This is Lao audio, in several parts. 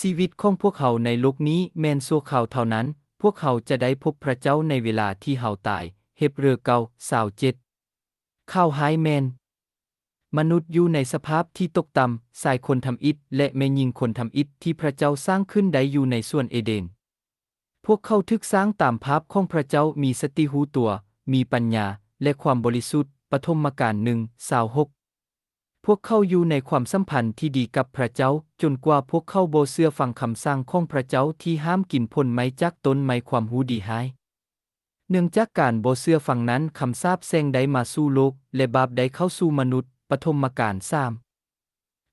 ຊີວິດຂອງພວກເຮົາໃນໂລກນີ້ແມ່ນຊົ່ວຄາວເທົ່ານັ້ນ, ພວກເຮົາຈະໄດ້ພົບພະເຈົ້າໃນເວລາທີ່ເຮົາຕາຍ. ເຮັບເຣີ ເກົ້າ ຊາວເຈັດ. ຂ່າວຮ້າຍແມ່ນ ມະນຸດຢູ່ໃນສະພາບທີ່ຕົກຕ່ຳ, ຊາຍຄົນທຳອິດ ແລະ ແມ່ຍິງຄົນທຳອິດທີ່ພະເຈົ້າສ້າງຂຶ້ນໄດ້ຢູ່ໃນສວນເອເດນ. ພວກເຂົາຖືກສ້າງຕາມພາບຂອງພະເຈົ້າ, ມີສະຕິຮູ້ຕົວ, ມີປັນຍາ ແລະ ຄວາມບໍລິສຸດ. ປະຖົມມະການ ໜຶ່ງ ຊາວຫົກ. ພວກເຂົາຢູ່ໃນຄວາມສຳພັນທີ່ດີກັບພະເຈົ້າ, ຈົນກວ່າພວກເຂົາບໍ່ເຊື່ອຟັງຄຳສັ່ງຂອງພະເຈົ້າທີ່ຫ້າມກິນຜົນໄມ້ຈາກຕົ້ນໄມ້ຄວາມຮູ້ດີຮ້າຍ. ເນື່ອງຈາກການບໍ່ເຊື່ອຟັງນັ້ນ, ຄຳສາບແຊ່ງໄດ້ມາສູ່ໂລກ ແລະ ບາບໄດ້ເຂົ້າສູ່ມະນຸດ. ປະຖົມມະການ ສາມ.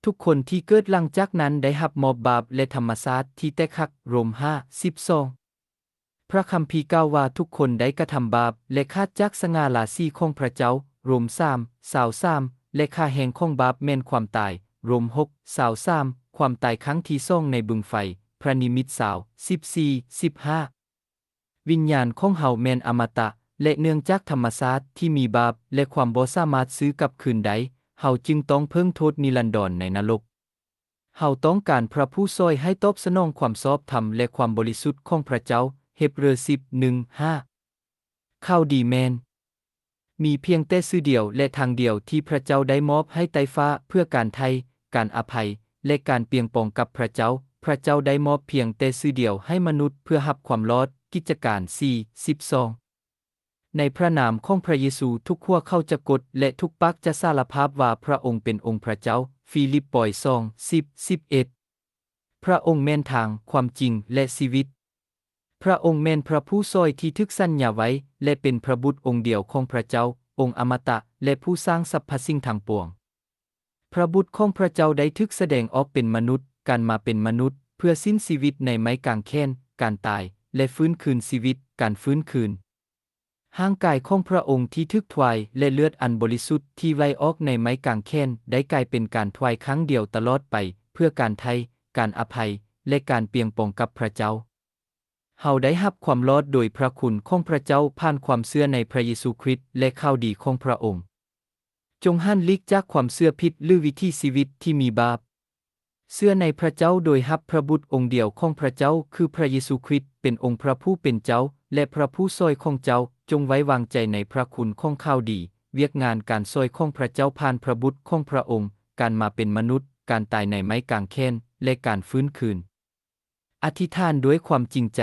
ທຸກຄົນທີ່ເກີດຫຼັງຈາກນັ້ນໄດ້ຮັບມອບບາບ ແລະ ທຳມະຊາດທີ່ແຕກຫັກ. ໂຣມ ຫ້າ ສິບສອງ. ພະຄຳພີກ່າວວ່າທຸກຄົນໄດ້ກະທຳບາບ ແລະ ຂາດຈາກສະຫງ່າລາສີຂອງພະເຈົ້າ. ໂຣມ ສາມ ຊາວສາມ. ແລະ ຄ່າແຮງຂອງບາບແມ່ນຄວາມຕາຍ. ໂຣມ ຫົກ ຊາວສາມ. ຄວາມຕາຍຄັ້ງທີສອງໃນບຶງໄຟ. ພະນິມິດ ຊາວ ສິບສີ່ ສິບຫ້າ. ວິນຍານຂອງເຮົາແມ່ນອະມະຕະ, ແລະ ເນື່ອງຈາກທຳມະຊາດທີ່ມີບາບ ແລະ ຄວາມບໍ່ສາມາດຊື້ກັບຄືນໄດ້, ເຮົາຈຶ່ງຕ້ອງເພິ່ງໂທດນິລັນດອນໃນນະລົກ. ເຮົາຕ້ອງການພະຜູ້ຊ່ອຍໃຫ້ຕອບສະໜອງຄວາມຊອບທຳ ແລະ ຄວາມບໍລິສຸດຂອງພະເຈົ້າ. ເຮັບເຣີ ສິບ ໜຶ່ງ ຫ້າ. ຂ່າວດີແມ່ນ ມີພຽງແຕ່ຊື່ດຽວ ແລະ ທາງດຽວທີ່ພະເຈົ້າໄດ້ມອບໃຫ້ໃຕ້ຟ້າເພື່ອການໄຖ່, ການອະໄພ ແລະ ການປຽງປອງກັບພະເຈົ້າ. ພະເຈົ້າໄດ້ມອບພຽງແຕ່ຊື່ດຽວໃຫ້ມະນຸດເພື່ອຮັບຄວາມລອດ. ກິດຈະການ ສີ່ ສິບສອງ. ໃນພະນາມຂອງພະເຢຊູ, ທຸກຫົວເຂົ່າຈະກົດ ແລະ ທຸກປາກຈະສາລະພາບວ່າພະອົງເປັນອົງພະເຈົ້າ. ຟີລິບປອຍ ສອງ ສິບ ສິບເອັດ. ພະອົງແມ່ນທາງ, ຄວາມຈິງ ແລະ ຊີວິດ. ພະອົງແມ່ນພະຜູ້ຊ່ອຍທີ່ຖືກສັນຍາໄວ້ ແລະ ເປັນພະບຸດອົງດຽວຂອງພະເຈົ້າ, ອົງອະມະຕະ ແລະ ຜູ້ສ້າງສັບພະສິ່ງທັງປວງ. ພະບຸດຂອງພະເຈົ້າໄດ້ຖືກສະແດງອອກເປັນມະນຸດ, ການມາເປັນມະນຸດ ເພື່ອສິ້ນຊີວິດໃນໄມ້ກາງແຂນ, ການຕາຍ ແລະ ຟື້ນຄືນຊີວິດ, ການຟື້ນຄືນ. ຮ່າງກາຍຂອງພະອົງທີ່ຖືກຖວາຍ ແລະ ເລືອດອັນບໍລິສຸດທີ່ໄຫຼອອກໃນໄມ້ກາງແຂນ ໄດ້ກາຍເປັນການຖວາຍຄັ້ງດຽວຕະຫຼອດໄປ ເພື່ອການໄຖ່, ການອະໄພ ແລະ ການປຽງປອງກັບພະເຈົ້າ. ເຮົາໄດ້ຮັບຄວາມລອດໂດຍພະຄຸນຂອງພະເຈົ້າຜ່ານຄວາມເຊື່ອໃນພະເຢຊູຄຣິດ ແລະ ຂ່າວດີຂອງພະອົງ. ຈົ່ງຫັນຫຼີກຈາກຄວາມເຊື່ອຜິດ ຫຼື ວິຖີຊີວິດທີ່ມີບາບ. ເຊື່ອໃນພະເຈົ້າໂດຍຮັບພະບຸດອົງດຽວຂອງພະເຈົ້າ ຄືພະເຢຊູຄຣິດ ເປັນອົງພະຜູ້ເປັນເຈົ້າ ແລະ ພະຜູ້ຊ່ອຍຂອງເຈົ້າ. ຈົ່ງໄວ້ວາງໃຈໃນພະຄຸນຂອງຂ່າວດີ, ວຽກງານການຊ່ອຍຂອງພະເຈົ້າຜ່ານພະບຸດຂອງພະອົງ, ການມາເປັນມະນຸດ, ການຕາຍໃນໄມ້ກາງແຂນ ແລະ ການຟື້ນຄືນ. ອະທິຖານດ້ວຍຄວາມຈິງໃຈ.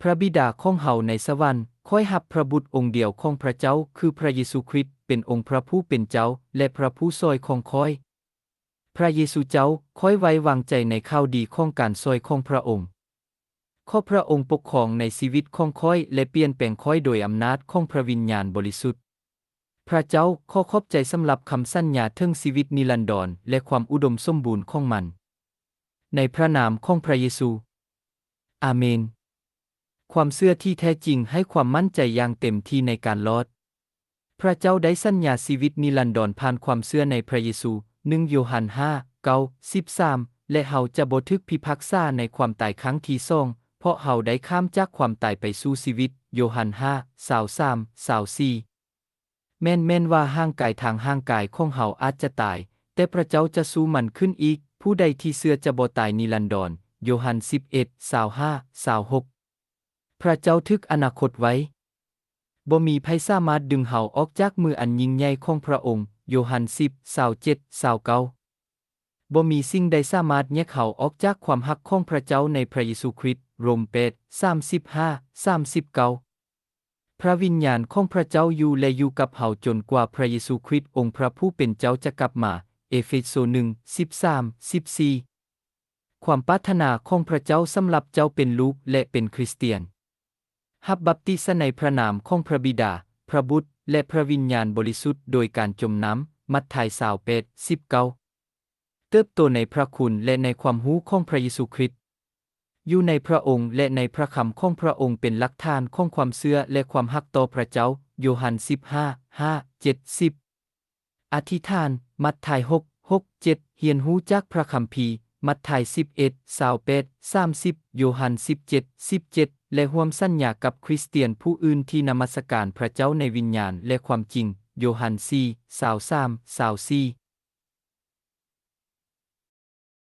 ພະບິດາຂອງເຮົາໃນສະຫວັນ, ຂ້ອຍຮັບພະບຸດອົງດຽວຂອງພະເຈົ້າ ຄືພະເຢຊູຄຣິດ ເປັນອົງພະຜູ້ເປັນເຈົ້າ ແລະ ພະຜູ້ຊ່ອຍຂອງຂ້ອຍ. ພະເຢຊູເຈົ້າ, ຂ້ອຍໄວ້ວາງໃຈໃນຂ່າວດີຂອງການຊ່ອຍຂອງພະອົງ. ຂໍພະອົງປົກຄອງໃນຊີວິດຂອງຂ້ອຍ ແລະ ປ່ຽນແປງຂ້ອຍໂດຍອຳນາດຂອງພະວິນຍານບໍລິສຸດ. ພະເຈົ້າ, ຂໍຂອບໃຈສຳລັບຄຳສັນຍາເຖິງຊີວິດນິລັນດອນ ແລະ ຄວາມອຸດົມສົມບູນຂອງມັນ. ໃນພະນາມຂອງພະເຢຊູ. ອາເມນ. ຄວາມເຊື່ອທີ່ແທ້ຈິງໃຫ້ຄວາມໝັ້ນໃຈຢ່າງເຕັມທີ່ໃນການລອດ. ພະເຈົ້າໄດ້ສັນຍາຊີວິດນິລັນດອນຜ່ານຄວາມເຊື່ອໃນພະເຢຊູ, ໜຶ່ງໂຢຮັນ ຫ້າ ເກົ້າ ສິບສາມ ແລະ ເຮົາຈະບໍ່ຖືກພິພາກສາໃນຄວາມຕາຍຄັ້ງທີສອງ, ເພາະເຮົາໄດ້ຂ້າມຈາກຄວາມຕາຍໄປສູ່ຊີວິດ, ໂຢຮັນ ຫ້າ ຊາວສາມ ຊາວສີ່. ແມ່ນ, ແມ່ນວ່າຮ່າງກາຍທາງຮ່າງກາຍຂອງເຮົາອາດຈະຕາຍ, ແຕ່ພະເຈົ້າຈະຊູມັນຂຶ້ນອີກ, ຜູ້ໃດທີ່ເຊື່ອຈະບໍ່ຕາຍນິລັນດອນ, ໂຢຮັນ ສິບເອັດ ຊາວຫ້າ ຊາວຫົກ. ພະເຈົ້າຖືກອະນາຄົດໄວ້. ບໍ່ມີໃຜສາມາດດຶງເຮົາອອກຈາກມືອັນຍິ່ງໃຫຍ່ຂອງພະອົງ, ໂຢຮັນ ສິບ ຊາວເຈັດ ຊາວເກົ້າ. ບໍ່ມີສິ່ງໃດສາມາດແຍກເຮົາອອກຈາກຄວາມຮັກຂອງພະເຈົ້າໃນພະເຢຊູຄຣິດ, ໂຣມ ແປດ ສາມສິບຫ້າ ສາມສິບເກົ້າ. ພະວິນຍານຂອງພະເຈົ້າຢູ່ ແລະ ຢູ່ກັບເຮົາຈົນກວ່າພະເຢຊູຄຣິດ ອົງພະຜູ້ເປັນເຈົ້າຈະກັບມາ, ເອເຟໂຊ ໜຶ່ງ ສິບສາມ ສິບສີ່. ຄວາມປາດຖະໜາຂອງພະເຈົ້າສຳລັບເຈົ້າເປັນລູກ ແລະ ເປັນຄຣິສຕຽນ. ຮັບບັບຕິສະໃນພະນາມຂອງພະບິດາ, ພະບຸດ ແລະ ພະວິນຍານບໍລິສຸດໂດຍການຈົມນ້ຳ, ມັດທາຍ ຊາວແປດ ສິບເກົ້າ. ເຕີບໂຕໃນພະຄຸນ ແລະ ໃນຄວາມຮູ້ຂອງພະເຢຊູຄຣິດ. ຢູ່ໃນພະອົງ ແລະ ໃນພະຄຳຂອງພະອົງເປັນຫຼັກຖານຂອງຄວາມເຊື່ອ ແລະ ຄວາມຮັກຕໍ່ພະເຈົ້າ, ໂຢຮັນ ສິບຫ້າ ຫ້າ ເຈັດ ສິບ. ອະທິຖານ, ມັດທາຍ ຫົກ ຫົກ ເຈັດ, ຮຽນຮູ້ຈາກພະຄຳພີ, ມັດທາຍ ສິບເອັດ ຊາວແປດ ສາມສິບ, ໂຢຮັນ ສິບເຈັດ ສິບເຈັດ ແລະ ຮ່ວມສັນຍາກັບຄຣິສຕຽນຜູ້ອື່ນທີ່ນະມັດສະການພະເຈົ້າໃນວິນຍານ ແລະ ຄວາມຈິງ, ໂຢຮັນ ສີ່ ຊາວສາມ ຊາວສີ່.